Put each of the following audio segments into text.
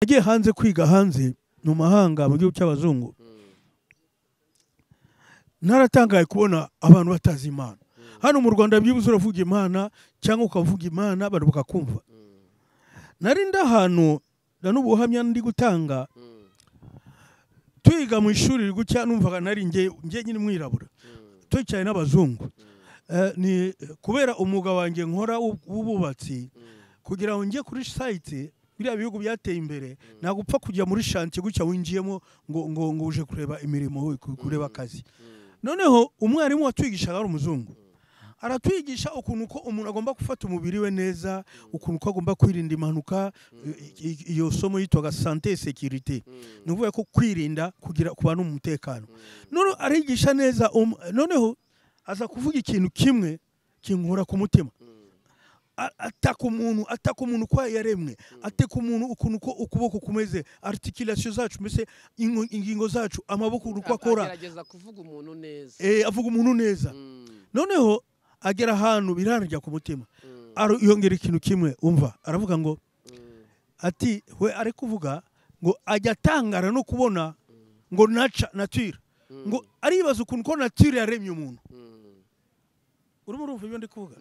Nagiye hanze kwiga hanze mu mahanga mu gihugu cy'abazungu, naratangaye kubona abantu batazi Imana. Hano mu Rwanda byibuze uravuga Imana cyangwa ukavuga Imana abantu bakakumva. Nari ndahantu na n'ubuhamya ndi gutanga, twiga mu ishuri gucya numvaga nari nge nyine mwirabura, twicaye n'abazungu. Ni kubera umwuga wanjye nkora w'ububatsi, kugira ngo njye kuri site biriya bihugu byateye imbere, ntabwo upfa kujya muri shantiye gutya winjiyemo ngo ngo ngo uje kureba imirimo, kureba akazi. Noneho umwarimu watwigishaga ari umuzungu, aratwigisha ukuntu ko umuntu agomba gufata umubiri we neza, ukuntu ko agomba kwirinda impanuka. Iyo somo yitwaga santé sécurité, ni ukuvuga ko kwirinda kugira kuba n'umutekano. Noneho arigisha neza, noneho aza kuvuga ikintu kimwe kinkura ku mutima. Ataka umuntu, ataka umuntu uko yaremwe, ateka umuntu ukuntu ko ukuboko kumeze, articulation zacu, mbese ingingo zacu, amaboko uko akora, agerageza kuvuga umuntu neza. Avuga umuntu neza. Noneho agera ahantu birarya ku mutima, yongera ikintu kimwe umva, aravuga ngo ati we ari kuvuga ngo ajya atangara no kubona ngo naca nature, ngo aribaza ukuntu ko nature yaremye umuntu. Urimo urumva ibyo ndi kuvuga?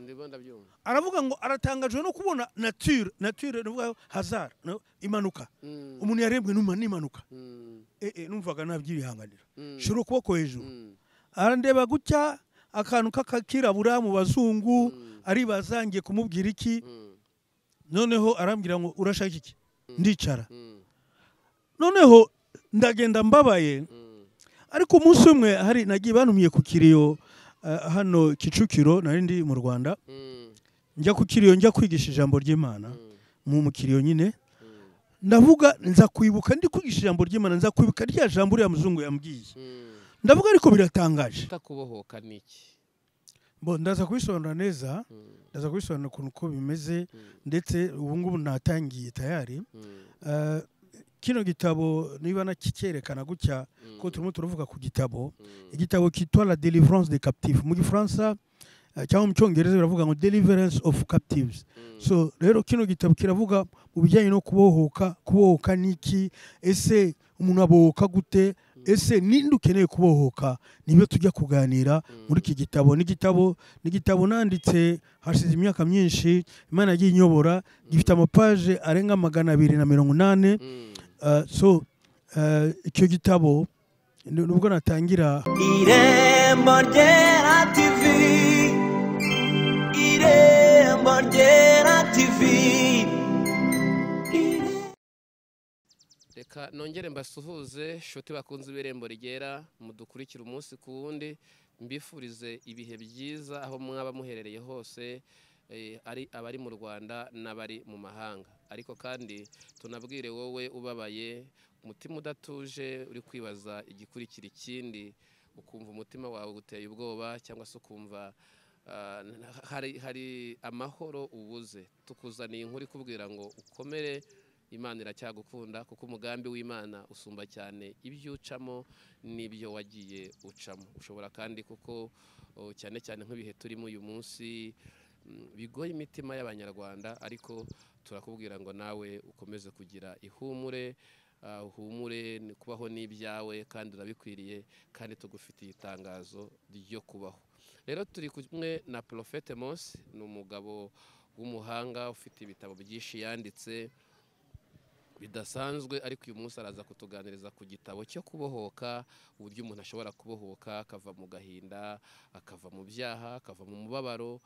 Aravuga ngo aratangajwe no kubona nature, nature nuvuga hazard, no, impanuka. Umuntu yaremwe n'impanuka. Numvaga nabyihanganira. Shira ukuboko hejuru. Arandeba gutya akantu kakirabura mu bazungu, aribaza ngiye kumubwira iki. Noneho arambwira ngo urashaka iki? Ndicara. Noneho ndagenda mbabaye. Ariko umunsi umwe hari nagiye banumiye ku kiriyo hano Kicukiro, nari ndi mu Rwanda, njya ku kiriyo njya kwigisha ijambo ry'Imana mu kiriyo nyine. Ndavuga nza kwibuka ndi kwigisha ijambo ry'Imana, nza kwibuka rya jambo uriya muzungu yambwiye. Ndavuga ariko biratangaje. Utakubohoka niki? Bo ndaza kubisobanura neza, ndaza kubisobanura ukuntu ko bimeze, ndetse ubu ngubu natangiye tayari. Kino gitabo niba nakikerekana gutya ko turimo turavuga ku gitabo, igitabo kitwa La Délivrance des Captifs mu Gifaransa cyangwa mu Cyongereza biravuga ngo Deliverance of Captives. So rero kino gitabo kiravuga mu bijyanye no kubohoka. Kubohoka niki? Ese umuntu abohoka gute? Ese ninde ukeneye kubohoka? Nibyo tujya kuganira muri iki gitabo. N'igitabo nanditse hashize imyaka myinshi, Imana yagiye inyobora, gifite amapaje arenga 280. So icyo gitabo nubwo natangira Irembo Ryera TV, Irembo Ryera TV. Reka nongere mbasuhuze shuti bakunze Irembo Ryera, mudukurikira umunsi ku wundi, mbifurize ibihe byiza aho mwaba muherereye hose, ari abari mu Rwanda n'abari mu mahanga. Ariko kandi tunabwire wowe ubabaye, umutima udatuje, uri kwibaza igikurikira ikindi, ukumva umutima wawe uteye ubwoba, cyangwa se ukumva hari amahoro ubuze, tukuzaniye inkuru ikubwira ngo ukomere, Imana iracyagukunda, kuko umugambi w'Imana usumba cyane ibyo ucamo n'ibyo wagiye ucamo. Ushobora kandi kuko cyane cyane nk'ibihe turimo uyu munsi bigoye imitima y'Abanyarwanda, ariko turakubwira ngo nawe ukomeze kugira ihumure, uhumure kubaho n'ibyawe kandi urabikwiriye, kandi tugufitiye itangazo ryo kubaho. Rero turi kumwe na Prophète Mose, ni umugabo w'umuhanga ufite ibitabo byinshi yanditse bidasanzwe, ariko uyu munsi araza kutuganiriza ku gitabo cyo kubohoka, uburyo umuntu ashobora kubohoka akava mu gahinda, akava mu byaha, akava mu mubabaro,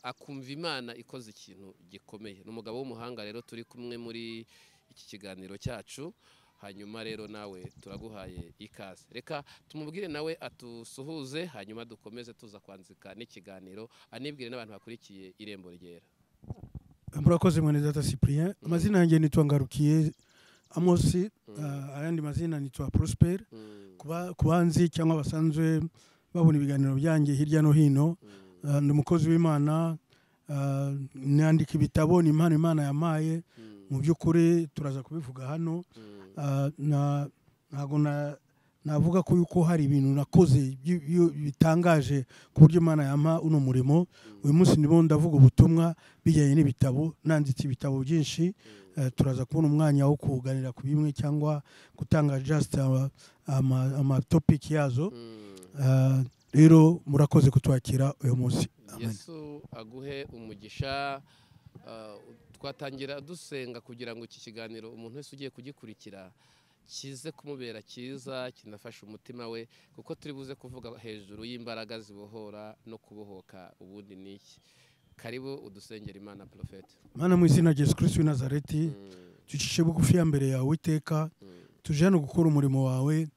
akumva Imana ikoze ikintu gikomeye. Ni umugabo w'umuhanga rero turi kumwe muri iki kiganiro cyacu. Hanyuma rero nawe turaguhaye ikaze, reka tumubwire nawe atusuhuze, hanyuma dukomeze tuza kwanzika n'ikiganiro, anibwire n'abantu bakurikiye Irembo Ryera. Murakoze mwene data Cyprien. Amazina yanjye nitwa Ngarukiye Amosi, ayandi mazina nitwa Prosper. Kubanzi cyangwa basanzwe babona ibiganiro byanjye hirya no hino, ndi umukozi w'Imana, nandika ibitabo, ni impano Imana yamaye. Mu by'ukuri turaza kubivuga hano. Ntago Navuga ko yuko hari ibintu nakoze bitangaje ku buryo Imana yampa uno murimo. Uyu munsi ndimo ndavuga ubutumwa bijyanye n'ibitabo, nanditse ibitabo byinshi. Turaza kubona umwanya wo kuganira ku bimwe cyangwa gutanga just ama topic yazo. Rero murakoze kutwakira uyu munsi. Amen. Yesu aguhe umugisha. Twatangira dusenga kugira ngo iki kiganiro umuntu wese ugiye kugikurikira kize kumubera cyiza, kinafasha umutima we, kuko turi buze kuvuga hejuru y'imbaraga zibohora no kubohoka ubundi niki. Karibu udusengera Imana, Prophet. Mana, mu izina rya Yesu Kristo w'i Nazareti, tucishe bugufi ya mbere yawe iteka. Tuje hano gukora umurimo wawe.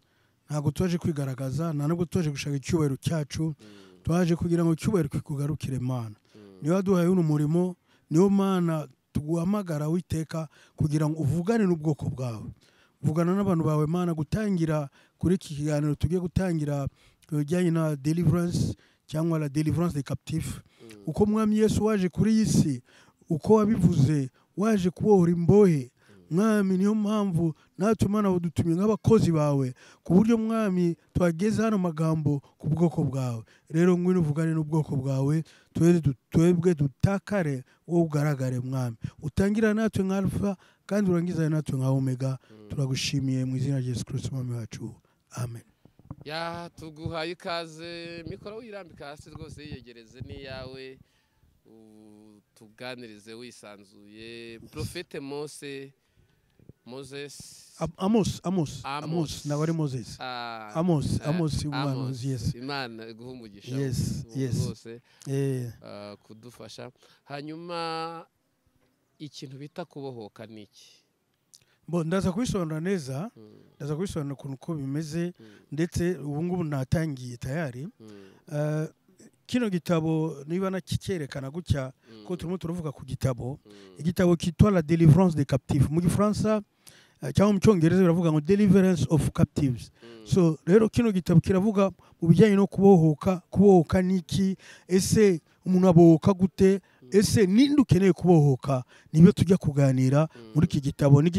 Ntabwo twaje kwigaragaza, nta nubwo twaje gushaka icyubahiro cyacu. Twaje kugira ngo icyubahiro kikugarukire, Mana. Niyo waduhaye uno murimo, niyo Mana tuguhamagara witeka kugira ngo uvugane n'ubwoko bwawe, vugana n'abantu bawe, Mana. Gutangira kuri iki kiganiro tugiye gutangira bijyanye na deliverance cyangwa la délivrance des captifs, uko Mwami Yesu waje kuri iyi si, uko wabivuze, waje kubohora imbohe, Mwami. Niyo mpamvu natwe, Mana, wadutumye nk'abakozi bawe, ku buryo, Mwami, twageze hano magambo ku bwoko bwawe. Rero ngwino uvugane n'ubwoko bwawe, twebwe dutakare, wowe ugaragare, Mwami. Utangira natwe nka Alpha kandi urangizane natwe nka Omega. Turagushimiye mu izina rya Yesu Kristo Mwami wacu, amen. Ya, tuguhaye ikaze. Mikoro wirambika hasi rwose, yiyegereze n'iyawe, tuganirize wisanzuye, Prophète Mose, Moses. Amos, Amos. Amos. Amos, ntabwo ari Moses. Ah, Amos. Amos umuhanuzi, yes. Imana iguha umugisha rwose kudufasha. Hanyuma ikintu bita kubohoka ni iki? Bo, ndaza kubisobanura neza. Ndaza kubisobanura ukuntu uko bimeze. Ndetse ubu ngubu natangiye tayari. Kino gitabo niba nakicyerekana gutya, ko turimo turavuga ku gitabo, igitabo cyitwa La délivrance des captifs mu Gifaransa, cyangwa mu Cyongereza biravuga ngo Deliverance of Captives. So rero kino gitabo kiravuga mu bijyanye no kubohoka. Kubohoka ni iki? Ese umuntu abohoka gute? Ese ninde ukeneye kubohoka? Nibyo tujya kuganira muri iki gitabo. Ni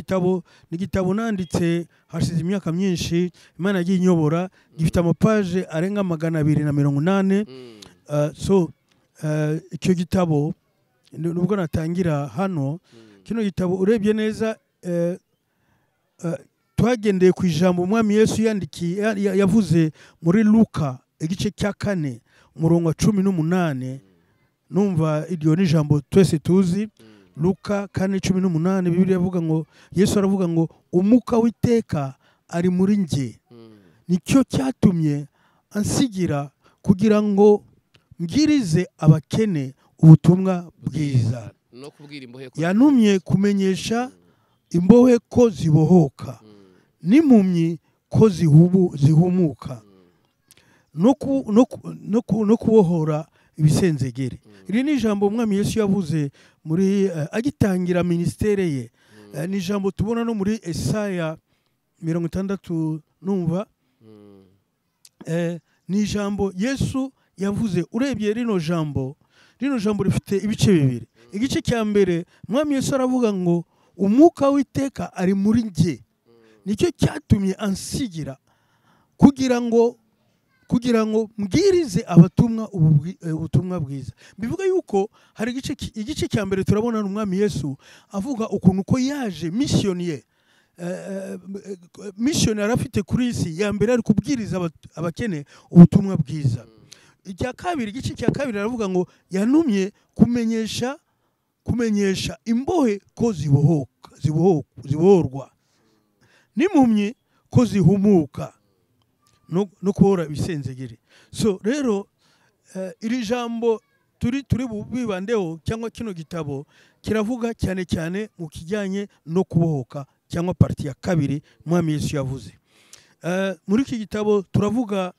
igitabo nanditse hashize imyaka myinshi. Imana yagiye inyobora. Gifite amapaje arenga 280. So icyo gitabo, nubwo natangira hano, kino gitabo urebye neza, twagendeye ku ijambo Umwami Yesu yandikiye, yavuze muri Luka igice cya 4 umurongo wa 18. Numva iryo ni ijambo twese tuzi. Luka 4:18, Bibiliya iravuga ngo, Yesu aravuga ngo: "Umwuka w'Iteka ari muri njye, nicyo cyatumye ansigira kugira ngo mbwirize abakene ubutumwa bwiza." No kubwira imbohe ko "Yantumye kumenyesha imbohe ko zibohoka, n'impumyi ko zihumuka, no kubohora ibisenzegere." Iri ni ijambo Umwami Yesu yavuze muri agitangira ministère ye. Ni ijambo tubona no muri Esaya 60, numva. Ni ijambo Yesu yavuze. Urebye rino jambo rifite ibice bibiri. Igice cya mbere, Mwami Yesu aravuga ngo: "Umwuka w'Iteka ari muri njye, nicyo cyatumye ansigira kugira ngo mbwirize abatumwa ubutumwa bwiza." Bivuga yuko hari igice cya mbere turabona Umwami Yesu avuga ukuntu ko yaje, mission ye, mission yari afite kuri isi ya mbere ari kubwiriza abakene ubutumwa bwiza. Icya kabiri, igice cya kabiri, aravuga ngo yantumye kumenyesha imbohe ko zibohoka, zibohorwa, n'impumyi ko zihumuka, no kubohora ibisenzegere. So rero iri jambo turi bubibandeho, cyangwa kino gitabo kiravuga cyane cyane mu kijyanye no kubohoka, cyangwa partie ya kabiri Mwami Yesu yavuze. Muri iki gitabo turavuga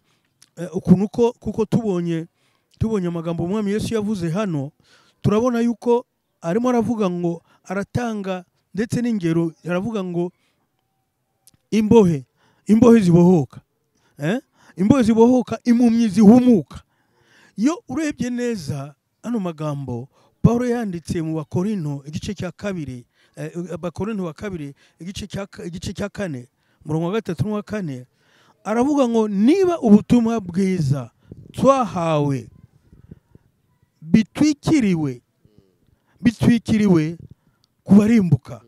ukuntu ko, kuko tubonye amagambo Umwami Yesu yavuze hano, turabona yuko arimo aravuga ngo aratanga ndetse n'ingero. Aravuga ngo imbohe zibohoka, Imbohe zibohoka, impumyi zihumuka. Iyo urebye neza ano magambo Paulo yanditse mu Bakorinto igice cya kabiri, Abakorinto wa kabiri igice cya 4 umurongo wa 3 n'uwa 4. Aravuga ngo niba ubutumwa bwiza twahawe bitwikiriwe kubarimbuka,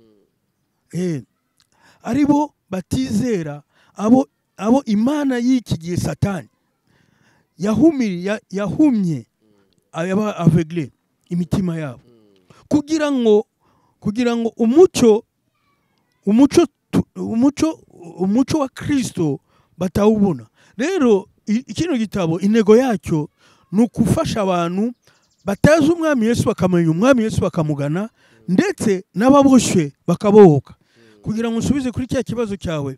aribo batizera, abo Imana y'iki gihe Satani yahumye aba aveugle imitima yabo, kugira ngo umucyo wa Kristo batawubona. Rero kino gitabo intego yacyo ni ukufasha abantu batazi umwami Yesu bakamenya umwami Yesu bakamugana, ndetse n'ababoshwe bakabohoka. Kugira ngo usubize kuri cya kibazo cyawe,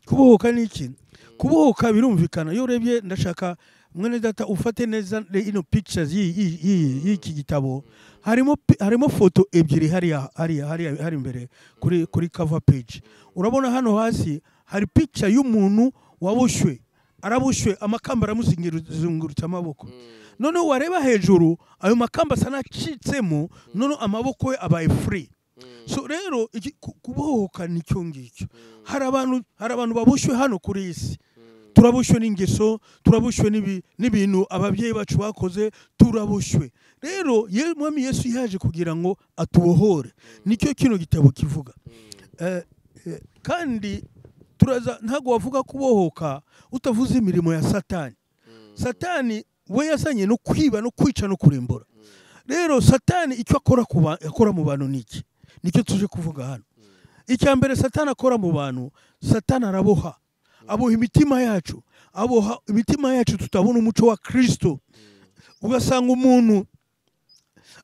kubohoka ni iki? Kubohoka birumvikana. Iyo urebye, ndashaka mwene data ufate neza ino pictures y'iki gitabo. Harimo foto ebyiri hariya hari imbere kuri cover page. Urabona hano hasi hari picture y'umuntu waboshwe, araboshwe, amakamba aramuzingurutse amaboko. Noneho wareba hejuru ayo makamba asa n'acitsemo, noneho amaboko ye abaye free. So rero kubohoka nicyo ngicyo. Hari abantu baboshwe hano kuri iyi si. Turaboshwe n'ingeso, turaboshwe n'ibintu ababyeyi bacu bakoze, turaboshwe. Rero Mwami Yesu yaje kugira ngo atubohore. Nicyo kino gitabo kivuga. Kandi turaza, ntago wavuga kubohoka utavuze imirimo ya Satani. Satani we yazanye no kwiba no kwica no kurimbura. Rero Satani icyo akora mu bantu niki? Nicyo tuje kuvuga hano. Icya mbere Satani akora mu bantu, Satani araboha. Aboha imitima yacu, aboha imitima yacu tutabona umuco wa Kristo. Ugasanga umuntu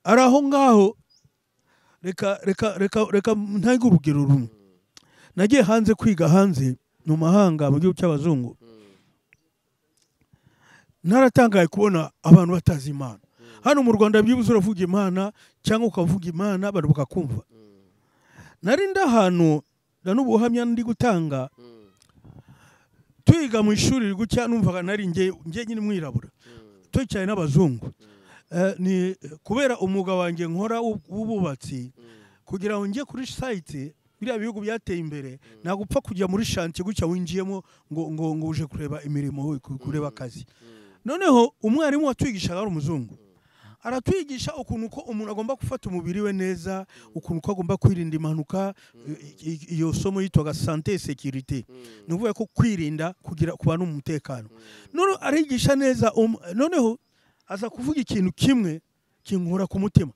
ari aho ngaho. Reka reka reka reka ntange urugero rumwe. Nagiye hanze kwiga hanze mu mahanga, mu gihugu cy'abazungu. Naratangaye kubona abantu batazi Imana. Hano mu Rwanda byibuze uravuga Imana cyangwa ukavuga Imana abantu bakakumva. Nari ndahantu n'ubuhamya ndi gutanga, twiga mu ishuri gutya, numvaga nari nge nyine mwirabura, twicaye n'abazungu. Ni kubera umwuga wanjye nkora w'ububatsi, kugira ngo njye kuri site, biriya bihugu byateye imbere, ntabwo upfa kujya muri chantier gutya winjiyemo ngo uje kureba imirimo, kureba akazi. Noneho umwarimu watwigishaga ari umuzungu, aratwigisha ukuntu ko umuntu agomba gufata umubiri we neza, ukuntu ko agomba kwirinda impanuka. Iyo somo yitwaga santé sécurité, ni ukuvuga ko kwirinda kugira kuba n'umutekano. Noneho arigisha neza, noneho aza kuvuga ikintu kimwe kinkura ku mutima.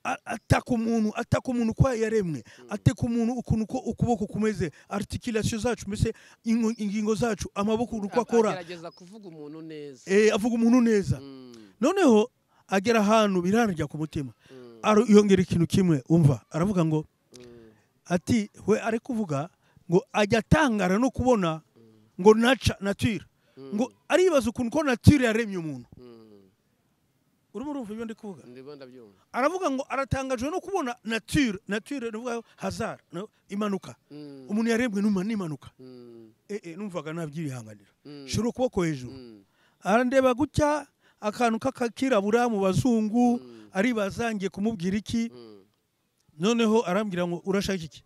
Ataka umuntu uko yaremwe, ateka umuntu ukuntu ko ukuboko kumeze, articulation zacu, mbese ingingo zacu, amaboko uko akora. Agerageza kuvuga umuntu neza. Avuga umuntu neza. Noneho agera ahantu birarya ku mutima. Yongera ikintu kimwe, umva, aravuga ngo ati we ari kuvuga ngo ajya atangara no kubona ngo nature, ngo aribaza ukuntu ko nature yaremye umuntu. Urimo urumva ibyo ndi kuvuga? Aravuga ngo aratangajwe no kubona nature nuvuga hazard, impanuka. Umuntu yaremwe n'impanuka. Numvaga nabyihanganira. Shira ukuboko hejuru. Arandeba gutya akantu kakirabura mu bazungu, aribaza ngiye kumubwira iki. Noneho arambwira ngo urashaka iki?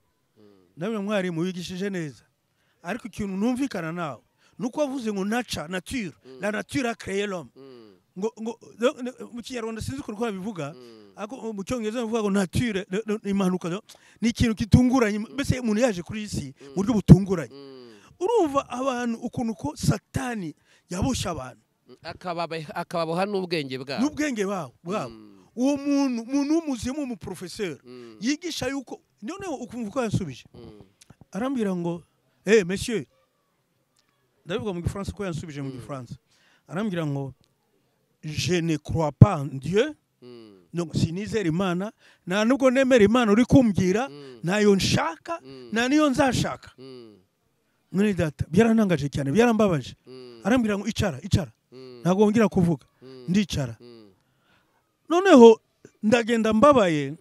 Ndabona mwarimu wigishije neza, ariko ikintu numvikana nawe nuko wavuze ngo nature, la nature a créé l'homme. Ngo mu Kinyarwanda sinzi ukuntu babivuga, ariko mu Cyongereza bavuga ngo nature impanuka ni ikintu kitunguranye, mbese umuntu yaje kuri isi mu buryo butunguranye. Urumva abantu ukuntu ko Satani yabosha abantu, akababoha n'ubwenge bwabo, n'ubwenge bwabo. Uwo muntu w'umuzimu, umuprofesseur yigisha yuko, noneho ukumva uko yansubije. Arambwira ngo monsieur, ndabivuga mu Gifaransa ko yansubije mu Gifaransa. Arambwira ngo je ne crois pas en Dieu. Donc sinizera Imana, nta nubwo nemera Imana uri kumbwira, ntayo nshaka, nta niyo nzashaka. Mwene data byarantangaje cyane, byarambabaje. Arambwira ngo icara, ntabwo wongera kuvuga. Ndicara. Noneho ndagenda mbabaye.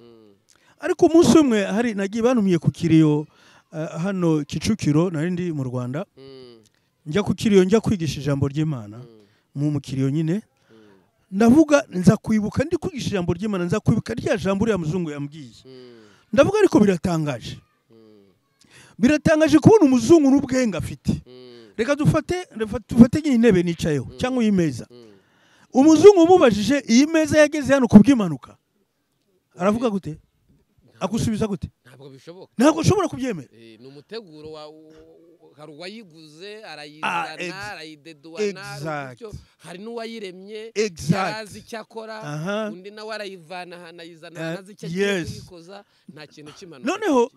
Ariko umunsi umwe hari nagiye banumiye ku kiriyo hano Kicukiro, nari ndi mu Rwanda. Njya ku kiriyo, njya kwigisha ijambo ry'Imana mu kiriyo nyine. Ndavuga nza kwibuka ndi kwigisha ijambo ry'Imana, nza kwibuka rya jambo uriya muzungu yambwiye. Ndavuga ariko biratangaje. Biratangaje kubona umuzungu n'ubwenge afite. Reka dufate iyi ntebe nicayeho cyangwa iyi meza. Umuzungu umubajije iyi meza yageze hano kubw'impanuka, aravuga gute? Akusubiza gute? Ntabwo bishoboka. Ntabwo ushobora kubyemera. Ni umuteguro wa hari uwayiguze arayizana arayideduana, hari n'uwayiremye yarazi icyo akora, undi nawe arayivana ahantu ayizana azi icyo agiye kuyikoza, nta kintu cy'impanuka. Noneho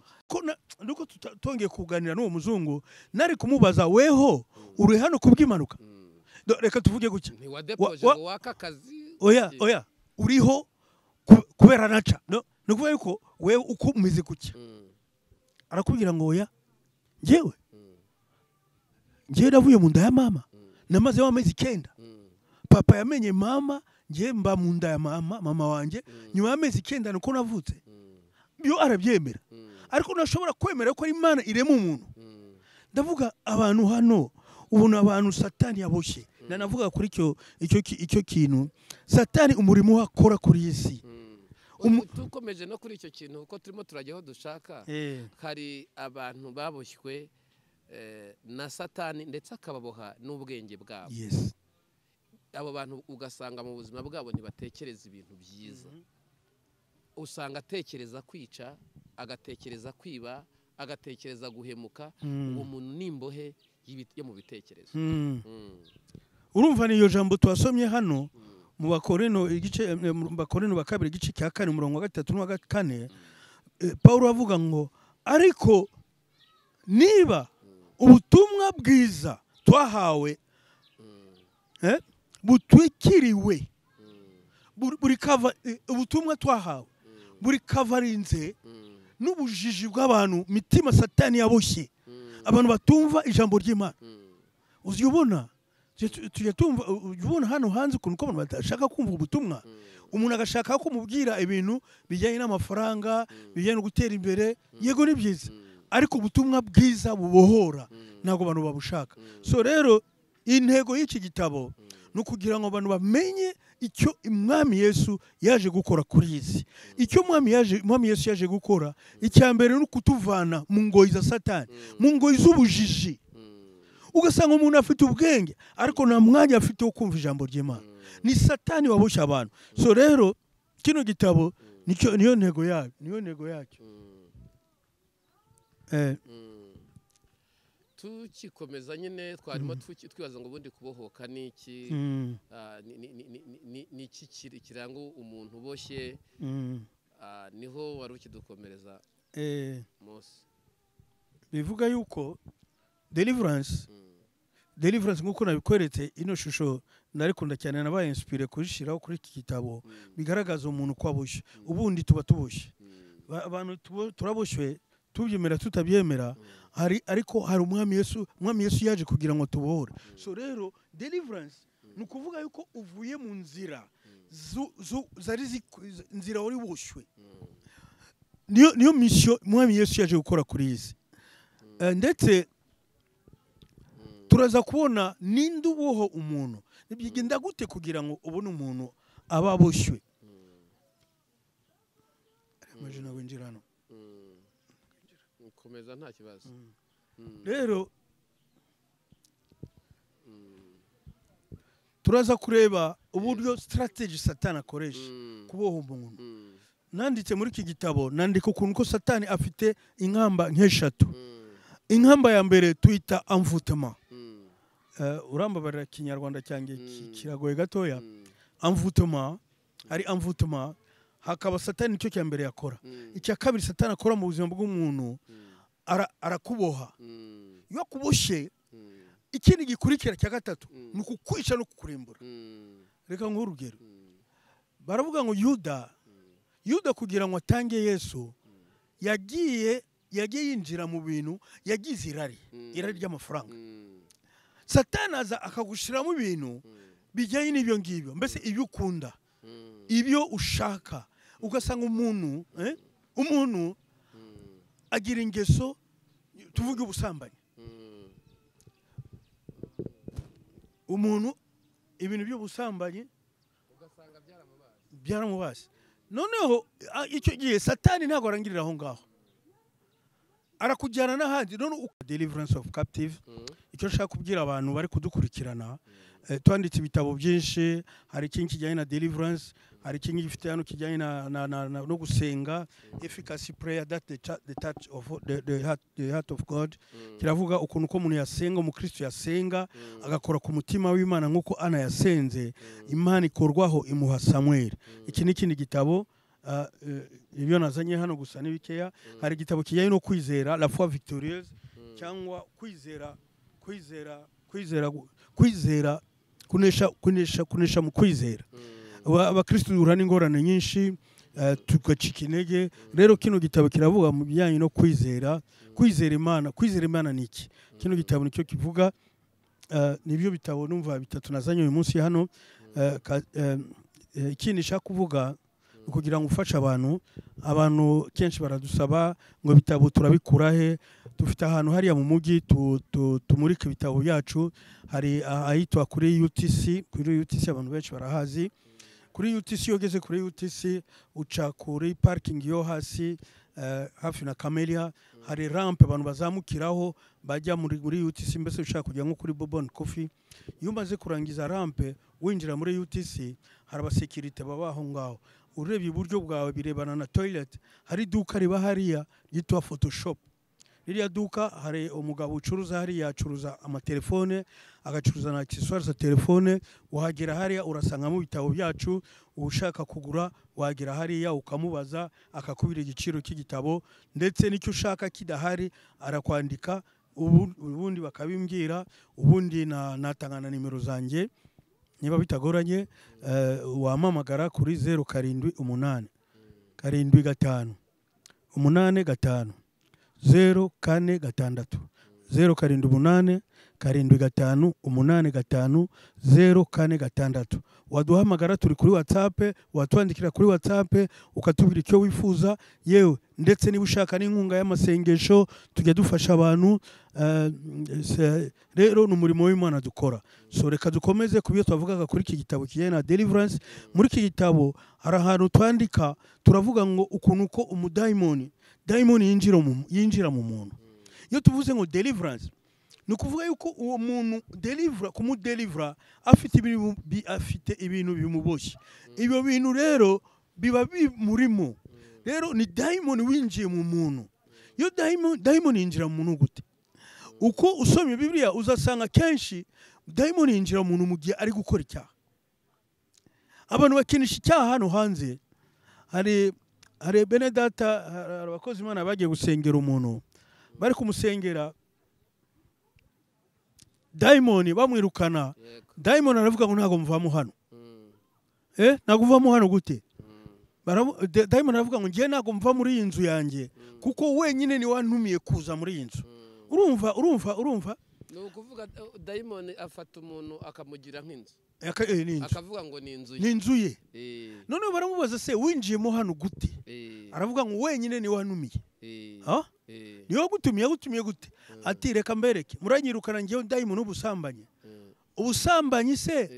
nuko tutongeye kuganira n'uwo muzungu, nari kumubaza weho uri hano kubw'impanuka? Reka tuvuge gutya, ntiwadepoje ngo waka akazi. Oya oya, uriho kubera naca. No, ni ukuvuga yuko wewe uko umeze gutya, arakubwira ngo oya, njyewe navuye mu nda ya mama, namaze amezi 9. Papa yamenye mama, njye mba mu nda ya mama wanjye, nyuma y'amezi 9 nuko navutse. Byo arabyemera, ariko ntashobora kwemera ko ari Imana irema umuntu. Ndavuga abantu hano ubona abantu Satani yaboshye. Nanavuga kuri icyo kintu Satani umurimo akora kuri iyi si. Tukomeje no kuri icyo kintu kuko turimo turajyaho dushaka. Hari abantu baboshywe na Satani ndetse akababoha n'ubwenge bwabo. Abo bantu ugasanga mu buzima bwabo ntibatekereza ibintu byiza. Usanga atekereza kwica, agatekereza kwiba, agatekereza guhemuka. Uwo muntu ni imbohe yo mu bitekerezo. Urumva niyo jambo twasomye hano mu Bakorino igice, mu Bakorino ba kabiri igice cya 4 umurongo wa 3 n'uwa 4, Paulo avuga ngo ariko niba ubutumwa bwiza twahawe butwikiriwe, buri kava ubutumwa twahawe buri kavarinze n'ubujiji bw'abantu, mitima Satani yaboshye, abantu batumva ijambo ry'Imana. Uzibona tujya tumva, ubona hano hanze ukuntu ko abantu badashaka kumva ubutumwa. Umuntu agashaka kumubwira ibintu bijyanye n'amafaranga, bijyanye no gutera imbere, yego ni byiza, ariko ubutumwa bwiza bubohora ntabwo abantu babushaka. So rero intego y'iki gitabo ni ukugira ngo abantu bamenye icyo Umwami Yesu yaje gukora kuri iyi si. Icyo Umwami Yesu yaje gukora, icya mbere ni ukutuvana mu ngoyi za Satani, mu ngoyi z'ubujiji. Ugasanga umuntu afite ubwenge ariko nta mwanya afite wo kumva ijambo ry'Imana. Ni Satani waboshye abantu. So rero kino gitabo niyo ntego yayo, niyo ntego yacyo. Tukikomeza nyine twarimo twibaza ngo ubundi kubohoka ni iki, ni iki kiranga umuntu uboshye? Niho wari ukidukomereza Mose. Bivuga yuko deliverance nkuko nabikweretse ino shusho narikunda cyane, nabaye inspire kuyishiraho kuri iki gitabo, bigaragaza umuntu ko aboshye. Ubundi tuba tuboshye, abantu turaboshywe tubyemera tutabyemera, hari ariko hari Umwami Yesu. Umwami Yesu yaje kugira ngo tubohore. So rero deliverance ni ukuvuga yuko uvuye mu nzira zari nzira wari boshywe. Niyo mission Umwami Yesu yaje gukora kuri iyi si. Ndetse turaza kubona ninde uboho umuntu, bigenda gute kugira ngo ubone umuntu aba aboshywe. Amajina winjira hano. Komeza nta kibazo. Rero turaza kureba uburyo strategy Satani akoresha kuboha umuntu. Nanditse muri iki gitabo, nandika ukuntu ko Satani afite inkamba nk'eshatu. Inkamba ya mbere tuyita envoûtement. Urambabarira Kinyarwanda cyanjye kiragoye gatoya. Envoûtement, ari envoûtement, hakaba Satani nicyo cya mbere yakora. Icya kabiri Satani akora mu buzima bw'umuntu, arakuboha. Iyo akuboshye, ikindi gikurikira cya gatatu ni ukukwica no kukurimbura. Reka nguhe urugero. Baravuga ngo Yuda kugira ngo atange Yesu, yagiye yinjira mu bintu, yagize irari ry'amafaranga. Satani aza akagushiramo ibintu bijyanye n'ibyo ngibyo, mbese ibyo ukunda, ibyo ushaka. Ugasanga umuntu umuntu agira ingeso, tuvuge ubusambanyi. Umuntu ibintu by'ubusambanyi ugasanga byaramubase. Noneho icyo gihe Satani ntabwo arangirira aho ngaho, arakujyana n'ahandi. None deliverance of captive, Icyo nshaka kubwira abantu bari kudukurikirana, twanditse ibitabo byinshi. Hari ikindi kijyanye na deliverance, hari ikindi gifite hano kijyanye na no gusenga, efficacy prayer that the touch of the heart of God. Kiravuga ukuntu ko umuntu yasenga, umukristo yasenga agakora ku mutima w'Imana nk'uko Ana yasenze, Imana ikorwaho imuha Samuel. Iki ni ikindi gitabo. Ibyo nazanye hano gusa ni bikeya. Hari igitabo kijyanye no kwizera, la foi victorieuse, cyangwa kwizera, kwizera, kwizera, kwizera kunesha, kunesha, kunesha mu kwizera. Abakristo duhura n'ingorane nyinshi, tugacika intege. Rero kino gitabo kiravuga mu bijyanye no kwizera, kwizera Imana. Kwizera Imana ni iki? Kino gitabo nicyo kivuga. Nibyo bitabo numva bitatu nazanye uyu munsi hano. Ikindi nshaka kuvuga ni ukugira ngo ufashe abantu. Abantu kenshi baradusaba ngo ibitabo turabikura he? Dufite ahantu hariya mu mujyi tumurika ibitabo byacu. Hari ahitwa kuri UTC. Kuri UTC abantu benshi barahazi. Kuri UTC, iyo ugeze kuri UTC uca kuri parking yo hasi, hafi na Camelia, hari rampe abantu bazamukiraho bajya muri UTC. Mbese ushaka kujya nko kuri Bourbon Coffee, iyo umaze kurangiza rampe winjira muri UTC, hari abasekirite baba aho ngaho. Urebye iburyo bwawe birebana na toilet, hari iduka riba hariya ryitwa Photoshop. Ririya duka hari umugabo ucuruza hariya, acuruza amatelefone, agacuruza na accessoires za telefone. Wahagera hariya urasangamo ibitabo byacu. Ushaka kugura wagera hariya ukamubaza, akakubwira igiciro cy'igitabo, ndetse n'icyo ushaka kidahari arakwandika, ubundi bakabimbwira. Ubundi natanga na nimero zanjye niba bitagoranye. Wampamagara kuri 078 75 85 046, 078 75 85 046. Waduhamagara, turi kuri WhatsApp, watwandikira kuri WhatsApp ukatubwira icyo wifuza. Yewe ndetse niba ushaka n'inkunga y'amasengesho, tujya dufasha abantu. Rero ni umurimo w'Imana dukora. So reka dukomeze ku byo twavugaga kuri iki gitabo kijyanye na deliverance. Muri iki gitabo hari ahantu twandika, turavuga ngo ukuntu ko umudayimoni, dayimoni yinjira mu muntu. Iyo tuvuze ngo deliverance, ni ukuvuga yuko uwo muntu deliver, kumudelivera, afite ibintu bimuboshye. Ibyo bintu rero biba bimurimo. Rero ni dayimoni winjiye mu muntu. Iyo dayimoni yinjira mu muntu gute? Uko usomye Bibiliya uzasanga kenshi dayimoni yinjira mu muntu mu gihe ari gukora icyaha. Abantu bakinisha icyaha hano hanze. Hari bene data, hari abakozi Imana bagiye gusengera umuntu, bari kumusengera dayimoni bamwirukana. Dayimoni aravuga ngo ntabwo muvamo hano. Ntabwo muvamo hano gute? Dayimoni aravuga ngo ngiye ntabwo mva muri iyi nzu yanjye, kuko wenyine ni wantumiye kuza muri iyi nzu. Urumva? Ni ukuvuga dayimoni afata umuntu akamugira nk'inzu. Ni inzu. Akavuga ngo ni inzu Ni ye. inzu ye. Noneho baramubaza: se winjiyemo hano gute? Aravuga ngo wenyine ni wantumiye. Ha? Niwe wagutumiye? Yagutumiye gute? Ati reka mbereke, muranyirukana ngewe dayimoni w'ubusambanyi. Ubusambanyi se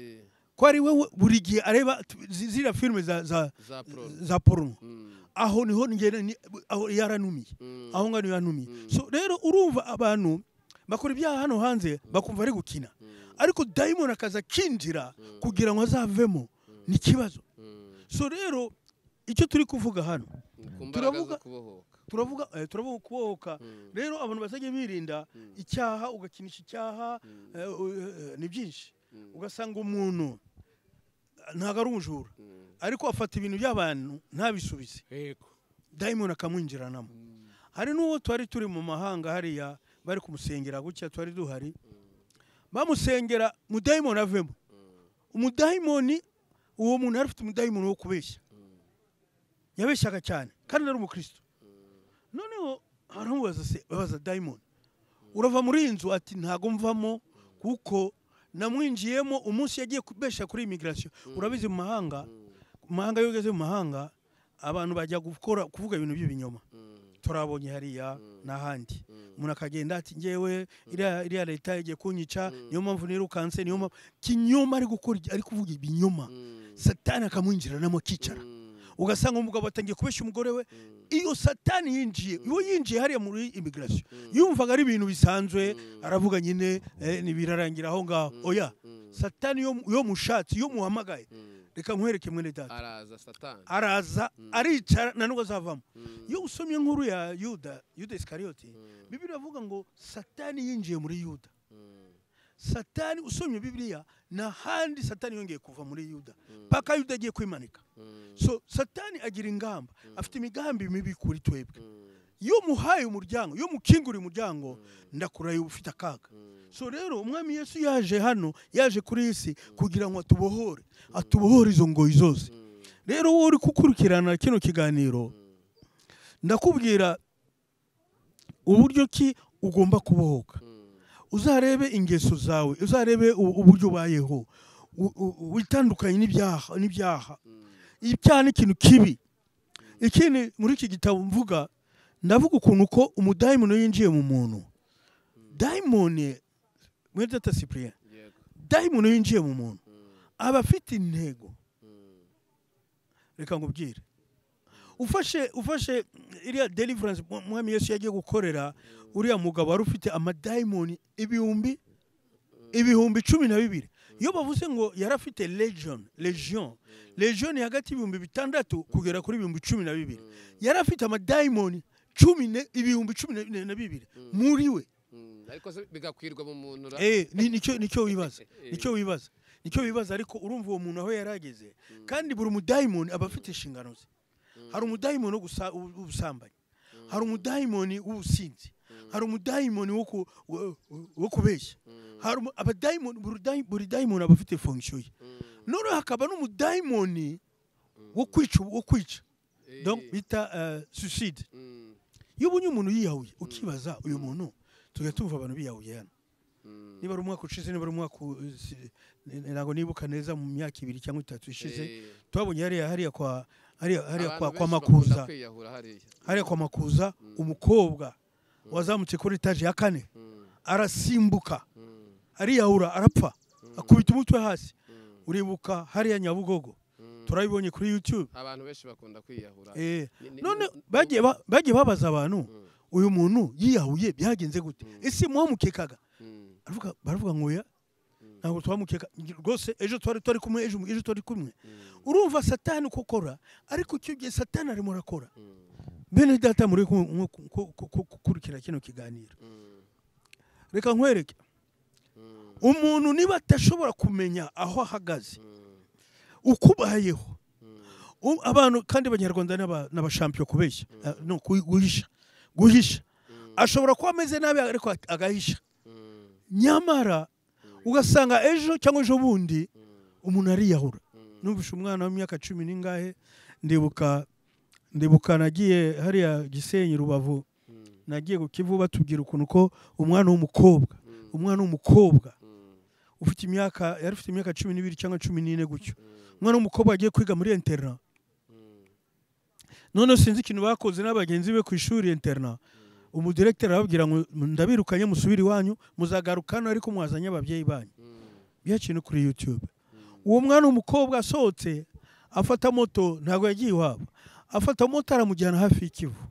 ko ari we buri gihe areba ziriya filime za Za porno. Za porno. Aho niho ngene aho yaranumiye. Aho ngaho yanumiye. So rero urumva abantu bakora ibyaha hano hanze bakumva ari gukina, ariko dayimoni akaza akinjira kugira ngo azavemo ni ikibazo. So rero icyo turi kuvuga hano, Ku mbaraga zo Turavuga- kubohoka. turavuga kubohoka. Rero abantu bazajya birinda icyaha, ugakinisha icyaha. Ni byinshi. Ugasanga umuntu ntabwo ari umujura, ariko afata ibintu by'abantu ntabisubize, dayimoni akamwinjiranamo. Hari n'uwo twari turi mu mahanga hariya, bari kumusengera gutya, twari duhari bamusengera mudayimoni avemo. Umudayimoni, uwo muntu yari afite umudayimoni wo kubeshya, yabeshyaga cyane kandi ari umukristo. Noneho aramubaza se, babaza dayimoni: urava muri iyi nzu? Ati ntago mvamo, kuko namwinjiyemo umunsi yagiye kubeshya kuri immigration. Urabizi mu mahanga, iyo ugeze mu mahanga abantu bajya gukora, kuvuga ibintu by'ibinyoma. Turabonye hariya n'ahandi, umuntu akagenda ati ngewe iriya leta igiye kunyica, niyo mpamvu nirukanse, niyo mpamvu kinyoma ari gukora, ari kuvuga ibinyoma. Satani akamwinjiranamo akicara. Ugasanga umugabo atangiye kubeshya umugore we. Iyo Satani yinjiye, iyo yinjiye hariya muri immigration, yumvaga ari ibintu bisanzwe, aravuga nyine nibirarangira aho ngaho. Oya, Satani yo mushatsi, yo muhamagaye, reka nkwereke mwene data, araza Satani, araza aricara na nubwo azavamo. Iyo usomye inkuru ya Yuda, Yuda Iskariyoti, Bibiliya ivuga ngo Satani yinjiye muri Yuda. Satani, usomye Bibiliya, na handi Satani yongeye kuva muri Yuda paka Yuda agiye kwimanika. So Satani agira ingamba, afite imigambi mibi kuri twebwe. Iyo muhaye umuryango, iyo mukinguriye umuryango, ndakuraye ufite akaga. So rero umwami Yesu yaje hano, yaje kuri isi kugira ngo atubohore, atubohore izo ngoyi zose. Rero wowe uri gukurikirana kino kiganiro, ndakubwira uburyo ki ugomba kubohoka. Uzarebe ingeso zawe, uzarebe uburyo ubayeho, witandukanye n'ibyaha. Ibyaha ni ikintu kibi. Ikindi muri iki gitabo mvuga, ndavuga ukuntu ko umudayimoni yinjiye mu muntu. Dayimoni, mwene data Cyprien, dayimoni yinjiye mu muntu aba afite intego. Reka nkubwire, ufashe iriya deliverance mwami Yesu yagiye gukorera uriya mugabo wari ufite amadayimoni ibihumbi 12. Iyo bavuze ngo yarafite legion hagati y'ibihumbi 6 kugera kuri 12,000. Yarafite amadayimoni 12,000 muri we. Ariko bigakwirwa mu muntu. Nicyo wibaza, nicyo wibaza. Ariko urumva uwo muntu aho yarageze. Kandi buri mudayimoni aba afite inshingano ze. Hari umudayimoni w'ubusambanyi, hari umudayimoni w'ubusinzi, hari umudayimoni wo kubeshya, hari abadayimoni. Buri dayimoni aba afite fonction ye. Noneho hakaba n'umudayimoni wo kwica, donc bita suicide. Iyo ubonye umuntu yiyahuye ukibaza uyu muntu, tujya tumva abantu biyahuye hano. Niba ari umwaka ushize, niba ari umwaka, ntabwo nibuka neza, mu myaka 2 cyangwa 3 ishize, twabonye hariya kwa kwa Makuza, hariya kwa Makuza, umukobwa wazamutse kuri etaje ya 4 arasimbuka, ariyahura, arapfa, akubita umutwe hasi. Uribuka hariya Nyabugogo, turabibonye kuri YouTube. Abantu benshi bakunda kwiyahura. None bagiye babaza abantu, uyu muntu yiyahuye byagenze gute? Ese mwamukekaga? Baravuga ngo ya ntabwo twamukeka rwose, ejo twari kumwe, ejo twari kumwe. Urumva Satani uko akora, ariko icyo gihe Satani arimo arakora. Bene data, muri gukurikira kino kiganiro, reka nkwereke umuntu niba atashobora kumenya aho ahagaze, uko ubayeho. Abantu kandi abanyarwanda n'abashampiyo kubeshya, no guhisha. Ashobora kuba ameze nabi ariko agahisha. Nyamara ugasanga ejo cyangwa ejo bundi umuntu ariyahura. Numvishe umwana w'imyaka 10 n'ingahe, ndibuka nagiye hariya Gisenyi Rubavu, nagiye ku Kivu, batubwira ukuntu ko umwana w'umukobwa ufite imyaka, yari ufite imyaka 12 cyangwa 14 gutyo, umwana w'umukobwa agiye kwiga muri internat. None sinzi ikintu bakoze n'abagenzi be ku ishuri internat. Umudirecteur arababwira ngo ndabirukanye, musubire iwanyu, muzagarukana ariko mwazanye ababyeyi banyu. Byaciye kuri YouTube. Uwo mwana w'umukobwa asohotse afata moto, ntabwo yagiye iwabo, afata moto aramujyana hafi y'ikivu.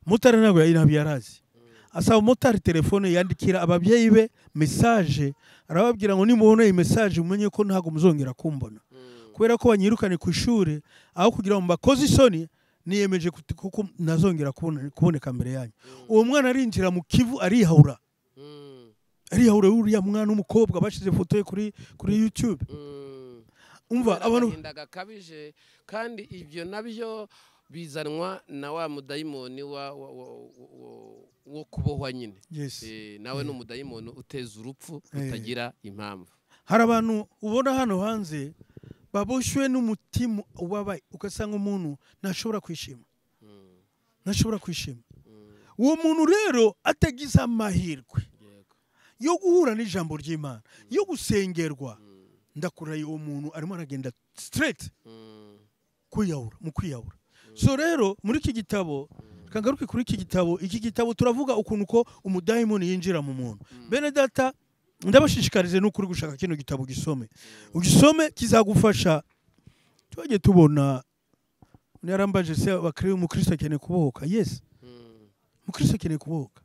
Motari ntabwo yarazi. Asaba motari telefone, yandikira ababyeyi be message, arababwira ngo nimubona iyi message mumenye ko ntabwo muzongera kumbona, kubera ko banyirukane ku ishuri, aho kugira ngo mbakoze isoni niyemeje kuko nazongera kuboneka mbere yanyu. Uwo mwana arinjira mu Kivu ariyahura. Ariyahura uriya mwana w'umukobwa, bashize foto ye kuri YouTube. Umva abantu gakabije. Kandi ibyo nabyo bizanwa na wa mudayimoni wo kubohwa nyine. Nawe n'umudayimoni uteza urupfu rutagira impamvu. Hari abantu ubona hano hanze baboshwe n'umutima ubabaye, ugasanga umuntu ntashobora kwishima. Ntashobora kwishima. Uwo muntu rero atagize amahirwe yo guhura n'ijambo ry'Imana, yo gusengerwa, ndakuraye uwo muntu arimo aragenda straight kwiyahura, mu kwiyahura. So rero muri iki gitabo, kangaruke kuri iki gitabo, iki gitabo turavuga ukuntu ko umudayimoni yinjira mu muntu. Bene data, ndabashishikarize n'ukuri gushaka kino gitabo gisome. Ugisome kizagufasha. Twagiye tubona Yarambaje se abakristo, umukristo akeneye kubohoka? Yes, umukristo akeneye kubohoka.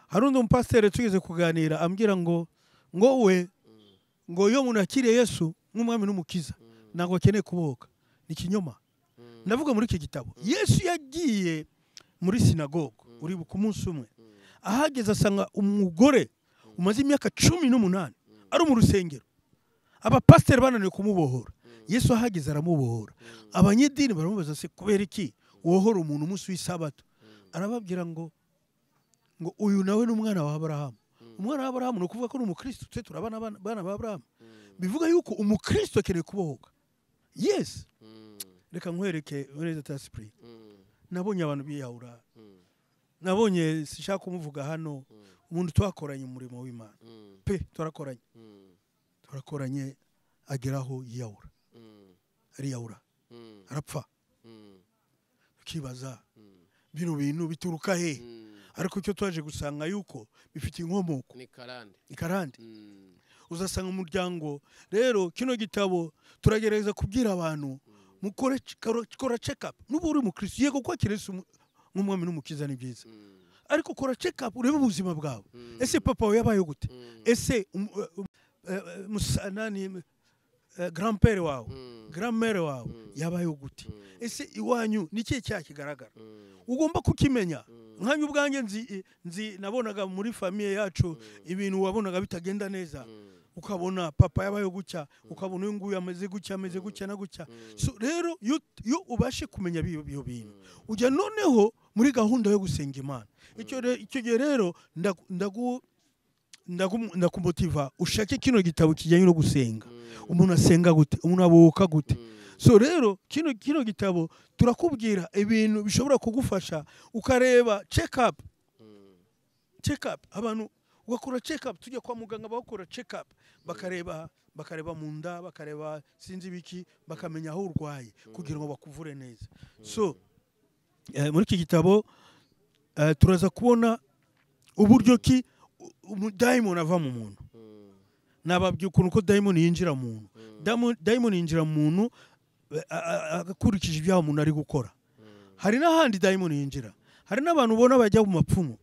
Hari undi mupasiteri tugeze kuganira ambwira ngo we ngo iyo umuntu akiriye Yesu nk'umwami n'umukiza ntabwo akeneye kubohoka. Ni ikinyoma. Ndavuga muri iki gitabo, Yesu yagiye muri sinagogo uribuka umunsi umwe, ahageze asanga umugore umaze imyaka 18 ari mu rusengero, abapasiteri bananiwe kumubohora. Yesu ahageze aramubohora. Abanyedini baramubaza se kubera iki wohora umuntu umunsi w'isabato? Arababwira ngo uyu nawe ni umwana wa Aburahamu. Umwana wa Aburahamu ni ukuvuga ko ni umukristo, twe turi abana ba Aburahamu. Bivuga yuko umukristo akeneye kubohoka. Yes. Reka nkwereke muri Esprit. Nabonye abantu biyahura. Nabonye, sishaka kumuvuga hano, umuntu twakoranye umurimo w'Imana. Pe twarakoranye. Twarakoranye ageraho yiyahura. Ariyahura. Arapfa. Ukibaza bino bintu bituruka he? Ariko icyo twaje gusanga yuko bifite inkomoko ni karande. Ni karande. Uzasanga umuryango. Rero kino gitabo turagerageza kubwira abantu mukore kora check up. Nubu uri mukristo, yego kwakira Yesu nk'umwami n'umukiza ni byiza, ariko kora check up urebe ubuzima bwawe. Ese papa wawe yabaye gute? Ese nani grand-père wawe, grand-mère wawe yabaye gute? Ese iwanyu ni ikihe cyaha kigaragara? Ugomba kukimenya. Nkanyu ubwanjye nzi nabonaga muri famille yacu ibintu wabonaga bitagenda neza, ukabona papa yabaye gutya, ukabona uyu nguyu ameze gutya, ameze gutya na gutya. So rero iyo ubashe kumenya ibyo bintu, ujya noneho muri gahunda yo gusenga Imana. Icyo gihe rero ndakumotiva ushake kino gitabo kijyanye no gusenga. Umuntu asenga gute? Umuntu aboka gute? So rero kino gitabo turakubwira ibintu bishobora kugufasha, ukareba check up. Check up abantu ugakora check up, tujya kwa muganga bakora check up, bakareba mu nda, bakareba sinzi biki, bakamenya aho urwaye kugira ngo bakuvure neza. So muri iki gitabo turaza kubona uburyo ki umudayimoni ava mu muntu. Nababwiye ukuntu ko dayimoni yinjira mu muntu. Dayimoni yinjira mu muntu akurikije ibyaha umuntu ari gukora. Hari n'ahandi dayimoni yinjira. Hari n'abantu ubona bajya mu mapfumu.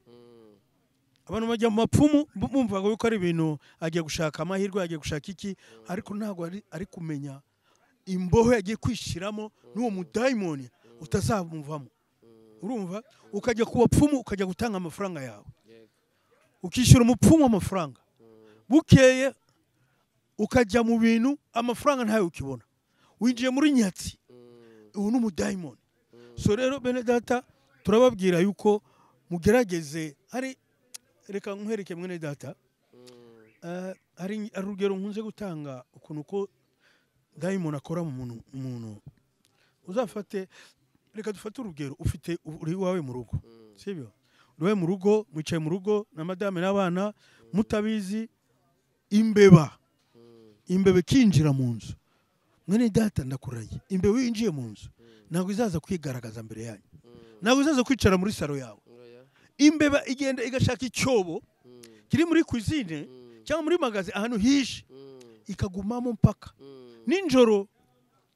Abantu bajya mu mapfumu bumva ko ari ibintu agiye gushaka amahirwe, agiye gushaka iki, ariko ntabwo ari kumenya imboho yagiye kwishiramo n'uwo mudayimoni utazamuvamo. Urumva? Ukajya ku bapfumu, ukajya gutanga amafaranga yawe, ukishyura umupfumu amafaranga, bukeye ukajya mu bintu amafaranga ntayo ukibona, winjiye muri nyatsi. Ubu ni umudayimoni. So rero bene data turababwira yuko mugerageze. Hari reka nkwereke mwene data, hari urugero nkunze gutanga ukuntu ko dayimoni akora mu muntu. Uzafate, reka dufate urugero, ufite uri iwawe mu rugo, sibyo? Uri mu rugo, mwicaye mu rugo na madame n'abana, mutabizi imbeba ikinjira mu nzu. Mwene data ndakuraye, imbeba yinjiye mu nzu ntabwo izaza kwigaragaza mbere yanyu, ntabwo izaza kwicara muri saro yawe. Imbeba igenda igashaka icyobo kiri muri cuisine cyangwa muri magazi ahantu hishe, ikagumamo mpaka ninjoro.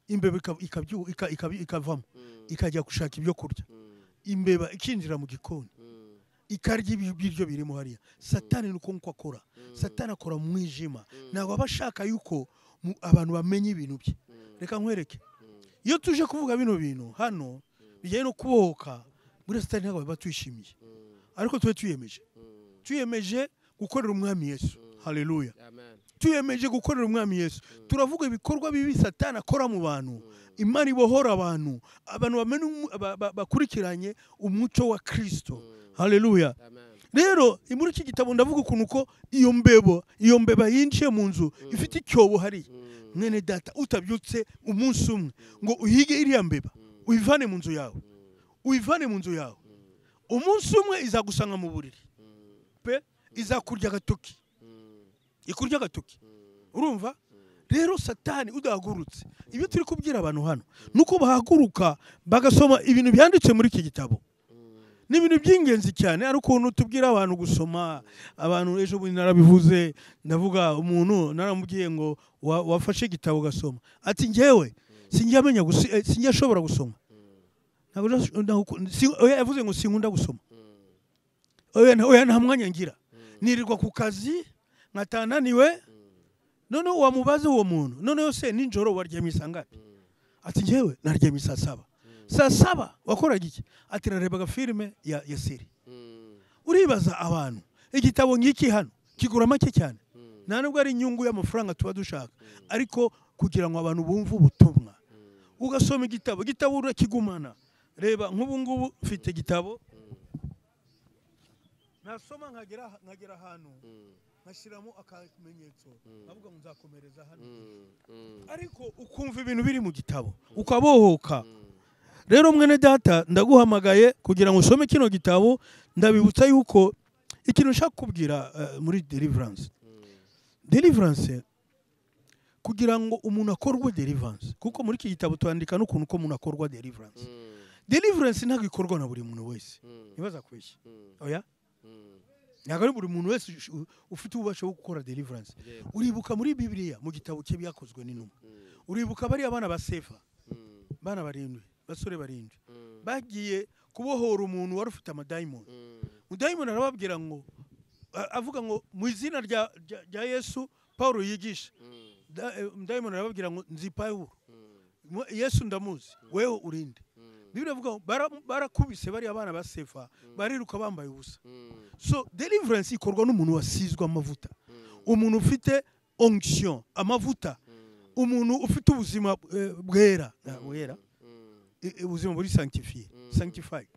Imbeba ikavamo ikajya gushaka ibyo kurya. Imbeba ikinjira mu gikoni ikarya ibiryo birimo hariya. Satani nuko nko akora. Satani akora mu mwijima, ntabwo aba ashaka yuko abantu bamenye ibintu bye. Reka nkwereke, iyo tuje kuvuga bino bintu hano bijyanye no kubohoka, muri Satani ntabwo batwishimiye, ariko twe tuyemeje gukorera umwami Yesu. Haleluya. Tuyemeje gukorera umwami Yesu. Turavuga ibikorwa bibi Satani akora mu bantu. Imana ibohora abantu, abantu bamenye bakurikiranye umuco wa Kristo. Haleluya. Rero muri iki gitabo ndavuga ukuntu ko iyo mbeba yinjiye mu nzu ifite icyobo hariya. Mwene data utabyutse umunsi umwe ngo uhige iriya mbeba, uyivane mu nzu yawe, uyivane mu nzu yawe, umunsi umwe izagusanga mu buriri pe, izakurya agatoki, ikurya agatoki. Urumva? Rero Satani udahagurutse, ibyo turi kubwira abantu hano nuko bahaguruka bagasoma ibintu byanditse muri iki gitabo. Ni ibintu by'ingenzi cyane. Ari ukuntu tubwira abantu gusoma. Abantu ejo bundi narabivuze, ndavuga umuntu naramubwiye ngo wafashe igitabo ugasoma, ati njyewe sinjya amenya, sinjya ashobora gusoma. Ntabwo yavuze ngo sinkunda gusoma. Oya, nta mwanya ngira, nirirwa ku kazi nkatananiwe. Noneho wamubaza uwo muntu, noneho se nijoro waryamye saa ngapi? Ati njyewe naryamye saa 7. Saa 7 wakoraga iki? Ati narebaga filime ya série. Uribaza abantu, igitabo ngiki hano kigura make cyane, nta nubwo ari inyungu y'amafaranga tuba dushaka, ariko kugira ngo abantu bumve ubutumwa. Ugasoma igitabo, igitabo urakigumana. Reba nk'ubu ngubu mfite igitabo nasoma nkagera ahantu nkashyiramo akamenyetso, nkavuga ngo nzakomereza hano. Ariko ukumva ibintu biri mu gitabo ukabohoka. Rero mwene data, ndaguhamagaye kugira ngo usome kino gitabo. Ndabibutsa yuko ikintu nshaka kubwira muri deliverance, deliverance kugira ngo umuntu akorwe deliverance, kuko muri iki gitabo twandika n'ukuntu ko umuntu akorwa deliverance. Deliverance ntabwo ikorwa na buri muntu wese, ntibaza kubeshya. Oya, ntabwo ari buri muntu wese ufite ububasha bwo gukora deliverance. Uribuka muri Bibiliya, mu gitabo cye Byakozwe n'Intumwa, uribuka bariya bana ba Sefa, bana barindwi, basore barindwi bagiye kubohora umuntu wari ufite amadayimoni. Umudayimoni arababwira ngo avuga ngo mu izina rya Yesu Paulo yigisha. Umudayimoni arababwira ngo nzi Pawulo, Yesu ndamuzi, wewe urinde. Bibiliya ivuga ngo barakubise bariya bana ba Sefa, bariruka bambaye ubusa. So deliverance ikorwa n'umuntu wasizwe amavuta, umuntu ufite onction, amavuta, umuntu ufite ubuzima bwera, bwera, ubuzima buri sanctifié, sanctified.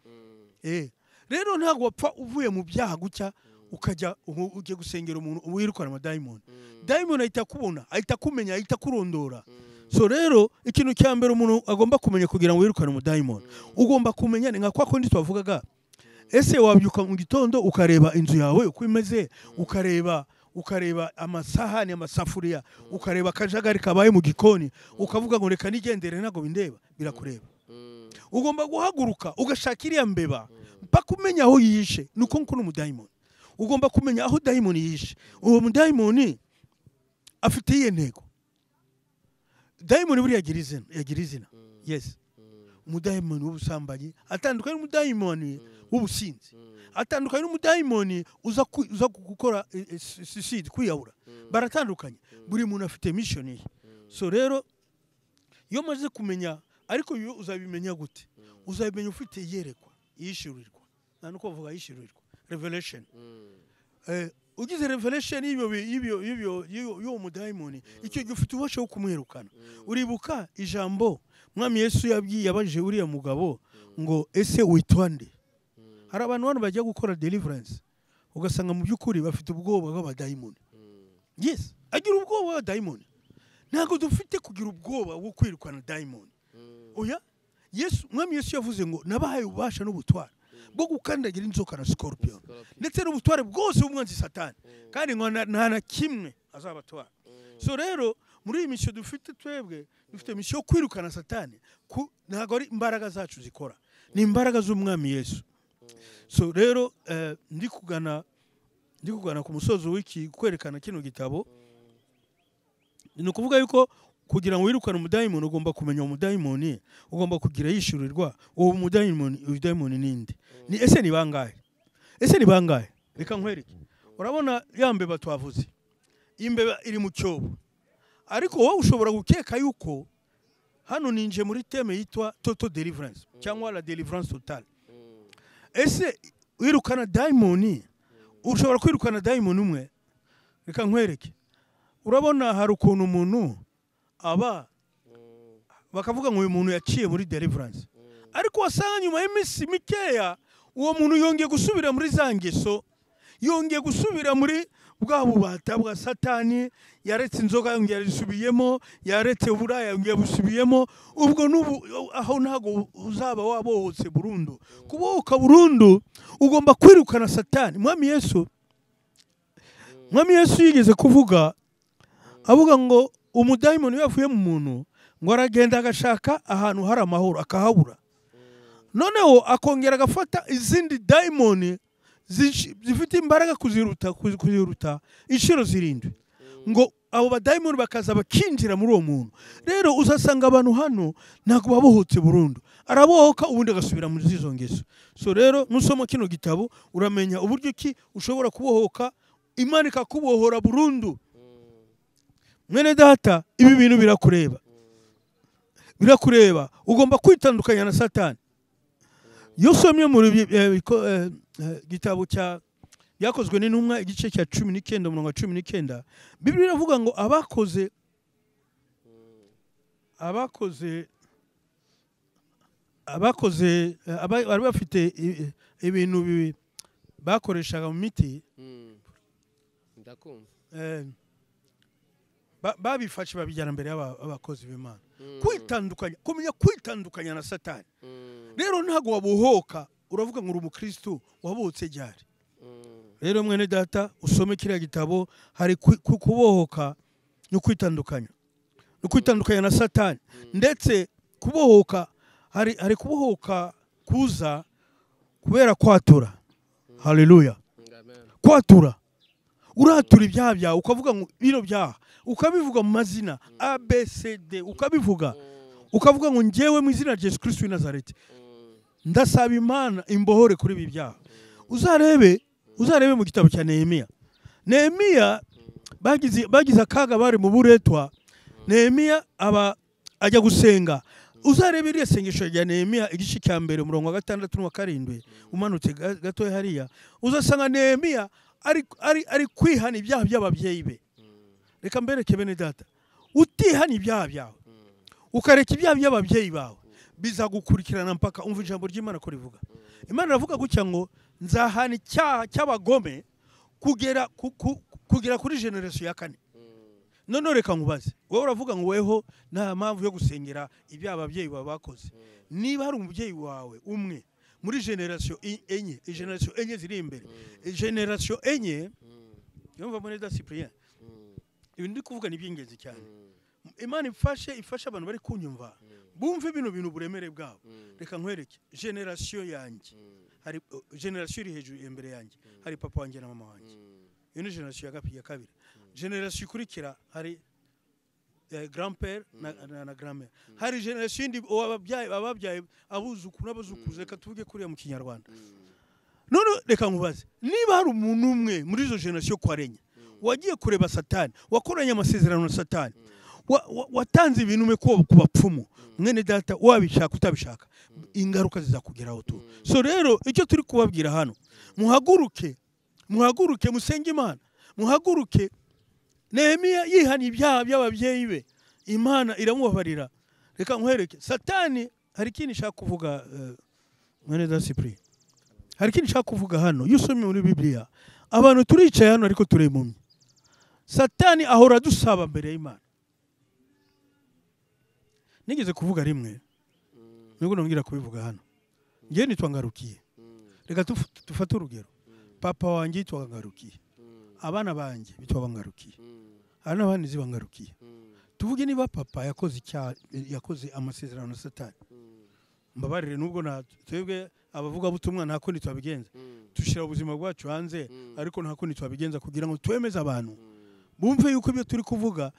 Rero ntabwo wapfa uvuye mu byaha gutya ukajya ugiye gusengera umuntu wirukana amadayimoni. Dayimoni ahita akubona, ahita akumenya, ahita akurondora. So rero ikintu cya mbere umuntu agomba kumenya kugira ngo wirukane umudayimoni, ugomba kumenya ni nka kwa kundi twavugaga, ese wabyuka mu gitondo ukareba inzu yawe uko imeze, ukareba amasahani, amasafuriya, ukareba akajagari kabaye mu gikoni, ukavuga ngo reka nigendere ntabwo bindeba? Birakureba. Ugomba guhaguruka ugashaka iriya mbeba mpaka umenya aho yishe. Nuko nkuko n'umudayimoni ugomba kumenya aho dayimoni yishe. Uwo mudayimoni afite iyihe ntego? Dayimoni buriya yagira izina, yagira izina, yes. Umudayimoni w'ubusambanyi atandukanye n'umudayimoni w'ubusinzi, atandukanye n'umudayimoni uza gukora suicide, kwiyahura. Baratandukanye, buri muntu afite mission ye. So rero iyo umaze kumenya, ariko iyo uzabimenya gute? Uzabimenya ufite iyerekwa, yishyurirwa, nta nuko bavuga yishyurirwa, revelation. Ugize revelation y'ibyo y'ibyo y'ibyo y'uwo mudayimoni, icyo gihe ufite ububasha bwo kumwirukana. Uribuka ijambo Mwami Yesu yabwiye, yabajije uriya mugabo ngo ese witwa nde? Hari abantu hano bajya gukora deliverance, ugasanga mu by'ukuri bafite ubwoba bw'abadayimoni. Yes, agira ubwoba bw'abadayimoni. Ntabwo dufite kugira ubwoba bwo kwirukana dayimoni, oya. Yesu, Mwami Yesu yavuze ngo nabahaye ububasha n'ubutware bwo gukandagira inzoka na scorpion, ndetse n'ubutware bwose bw'umwanzi Satani, kandi ngo nta na kimwe azabatwara. So rero muri iyi mission dufite, twebwe dufite mission yo kwirukana Satani. Ntabwo ari imbaraga zacu zikora, ni imbaraga z'Umwami Yesu. So rero ndi kugana ku musozo w'iki kwerekana kino gitabo. Ni ukuvuga yuko kugira ngo wirukane umudayimoni, ugomba kumenya umudayimoni, ugomba kugira yishyurirwa uwo mudayimoni. Uyu dayimoni ninde? Ni ese ni bangahe? Ese ni bangahe? Reka nkwereke. Urabona ya mbeba twavuze, imbeba iri mu cyobo, ariko wowe ushobora gukeka yuko hano ninje muri thème yitwa total deliverance cyangwa la délivrance totale. Ese wirukana dayimoni, ushobora kwirukana dayimoni umwe? Reka nkwereke. Urabona hari ukuntu umuntu aba bakavuga ngo uyu muntu yaciye muri deliverance, ariko wasanga nyuma y'iminsi mikeya uwo muntu yongeye gusubira muri za ngeso, yongeye gusubira muri bwa bubata bwa Satani. Yaretse inzoga, yongeye yarisubiyemo, yaretse uburaya, yongeye busubiyemo. Ubwo n'ubu aho ntabwo uzaba wabohotse burundu. Kubohoka burundu ugomba kwirukana Satani. Mwami Yesu yigeze kuvuga, avuga ngo umudayimoni iyo yavuye mu muntu, ngo aragenda agashaka ahantu hari amahoro akahabura, noneho akongera agafata izindi dayimoni zifite imbaraga kuziruta inshuro 7, ngo abo badayimoni bakaza bakinjira muri uwo muntu. Rero uzasanga abantu hano ntabwo babohotse burundu. Arabohoka, ubundi agasubira muri izo ngeso. So rero nusoma kino gitabo uramenya uburyo ki ushobora kubohoka, Imana ikakubohora burundu. Mwene data, ibi bintu birakureba, birakureba. Ugomba kwitandukanya na Satani. Iyo usomye muri gitabo cya Byakozwe n'Intumwa, igice cya 19, umurongo wa 19, Bibiliya iravuga ngo abakoze bari bafite ibintu bakoreshaga mu miti. Ndakumva. Babifashe babijyana imbere y'abakozi b'Imana. Kwitandukanya, kumenya kwitandukanya na Satani. Rero ntabwo wabohoka uravuga ngo uri umukristo wabohotse ryari. Rero mwene data, usome kiriya gitabo. Hari kubohoka no kwitandukanya, no kwitandukanya na Satani. Ndetse kubohoka, hari kubohoka kuza kubera kwatura. Haleluya! Amen. Kwatura, uratura ibyaha byawe, ukavuga ngo bino byaha, ukabivuga mu mazina A B C D, ukabivuga, ukavuga ngo njyewe mu izina rya Yesu Kristo w'i Nazareti ndasaba Imana imbohore kuri ibi byaha. Uzarebe mu gitabo cya Nehemiya. Nehemiya bagize akaga, bari mu buretwa. Nehemiya aba ajya gusenga. Uzarebe iriya sengesho rya Nehemiya, igice cya 1, umurongo wa 6 n'uwa 7, umanutse gatoya hariya, uzasanga Nehemiya ari kwihana ibyaha by'ababyeyi be. Reka mbereke, bene data, utihana ibyaha byawe, ukareka ibyaha by'ababyeyi bawe, bizagukurikirana mpaka. Umva ijambo ry'Imana ko rivuga. Imana iravuga gutya ngo nzahana icyaha cy'abagome kugera kuri génération ya kane. None reka nkubaze, wowe uravuga ngo weho nta mpamvu yo gusengera ibyaha ababyeyi bawe bakoze. Niba hari umubyeyi wawe umwe muri génération enye, génération enye ziri imbere, génération enye, yumva muri da Cyprien, ibintu ndi kuvuga ni iby'ingenzi cyane. Imana ifashe abantu bari kunyumva bumve bino bintu, uburemere bwabo. Reka nkwereke génération yanjye. Hari génération iri hejuru imbere yanjye, hari papa wanjye na mama wanjye. Iyo ni génération ya kabiri. Génération ikurikira hari grand-père na grand-mère. Hari génération yindi, ababyaye abuzukuru n'abazukuruza. Reka tuvuge kuriya mu Kinyarwanda. None reka nkubaze, niba hari umuntu umwe muri izo génération kwa enye wagiye kureba Satani, wakoranye amasezerano na Satani, watanze ibintu umwe ku bapfumu, mwene data, wabishaka utabishaka, ingaruka zizakugeraho tu. So rero icyo turi kubabwira hano, muhaguruke, muhaguruke musenge Imana, muhaguruke. Nehemiya yihana ibyaha by'ababyeyi be, Imana iramubabarira. Reka nkwereke Satani. Hari ikindi nshaka kuvuga, mwene data Cyprien. Hari ikindi nshaka kuvuga hano. Iyo usomye muri Bibiliya, abantu turicaye hano ariko turi impumyi. Satani ahora adusaba mbere y'Imana. Nigeze kuvuga rimwe, nubwo nongera kubivuga hano. Ngewe nitwa Ngarukiye. Reka dufate urugero, papa wanjye yitwaga Ngarukiye, abana banjye bitwa Bangarukiye, hari n'abandi nzi Bangarukiye. Tuvuge niba papa yakoze icyaha, yakoze amasezerano na Satani, mbabarire, nubwo na twebwe abavugabutumwa nta kundi twabigenza, dushyira ubuzima bwacu hanze, ariko nta kundi twabigenza kugira ngo twemeze abantu bumve yuko ibyo turi kuvuga.